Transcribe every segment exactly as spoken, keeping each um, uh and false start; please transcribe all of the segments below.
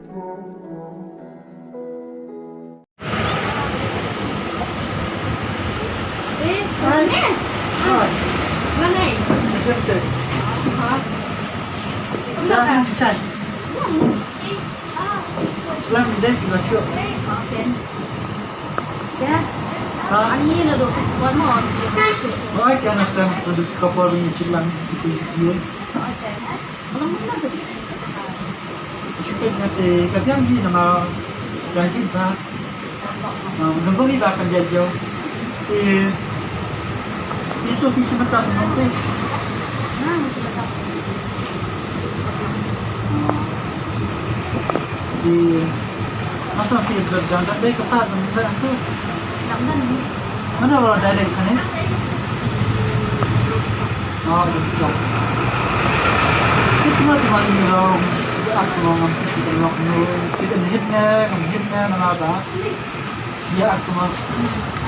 Eh, mana? Mana? Dah, dah. Salam, dek, masuk. Ya. Ha? Ani na do, one more. Oh, I can understand. Kapal ini silang itu. Shu peit nga te ka biang hi namar ka hi ba. Ah, nang ba hi ba kan dia jauh. Eh, itu phi symmetap nang tu. Di masa phi dah dah dah ka pa nang dah tu. Mana wala direct kan eh? Oh, betul. Kita tu mah ni lah. Kita tu mah ngam kita tu mah ngam kita hit ne, ngam hit ne nama ba. Ya tu mah.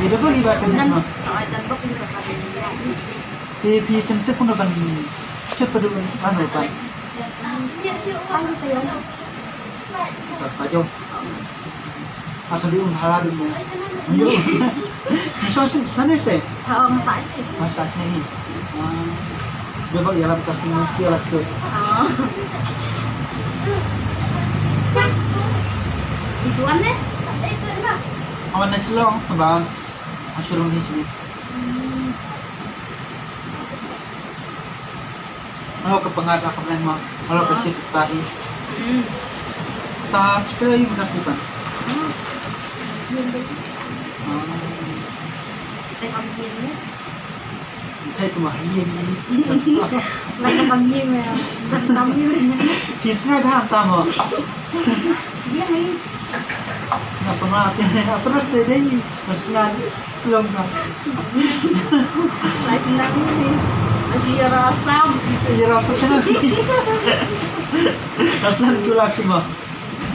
Kita tu ibarat kan mah. Ti phi cem tu pun kan. Cepat dulu anu kan. Pajo. Asal di um hala dum ne. Yo. Sa sane se. Ha, masa ni. Masa sane ni. Ah. Dia bagi alam kasih mungkin lah tu. Ah. Isuan ne? Awan ne silong ba. Asurung ni sini. Hmm. Halo ka pangada ka brand ma, halo ka sik tahi. Hmm. Ta kita yung kasih pan. Hmm. Kita kami ni. Kita itu mah ini. Lagi kami ni. Kami ni. Kisna dah tamu. Dia ni. Nasa mati. Terus dia ni. Nasa Long ka. Lai nang ni. Aji yara Assam. Yara Assam sana. Assam tu laki mah.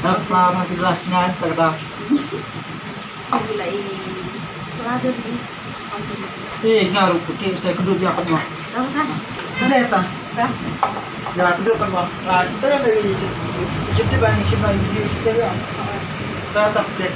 Apa mah kita sengaja tak ada. Aku lai. Lada ni. Eh, ngaruh ke saya kedua dia kan mah. Dah kan? Dah ta. Dah. Ya, kedua kan mah. Ah, kita yang dari cuti bani cuma ini kita ya. Dah tak deh.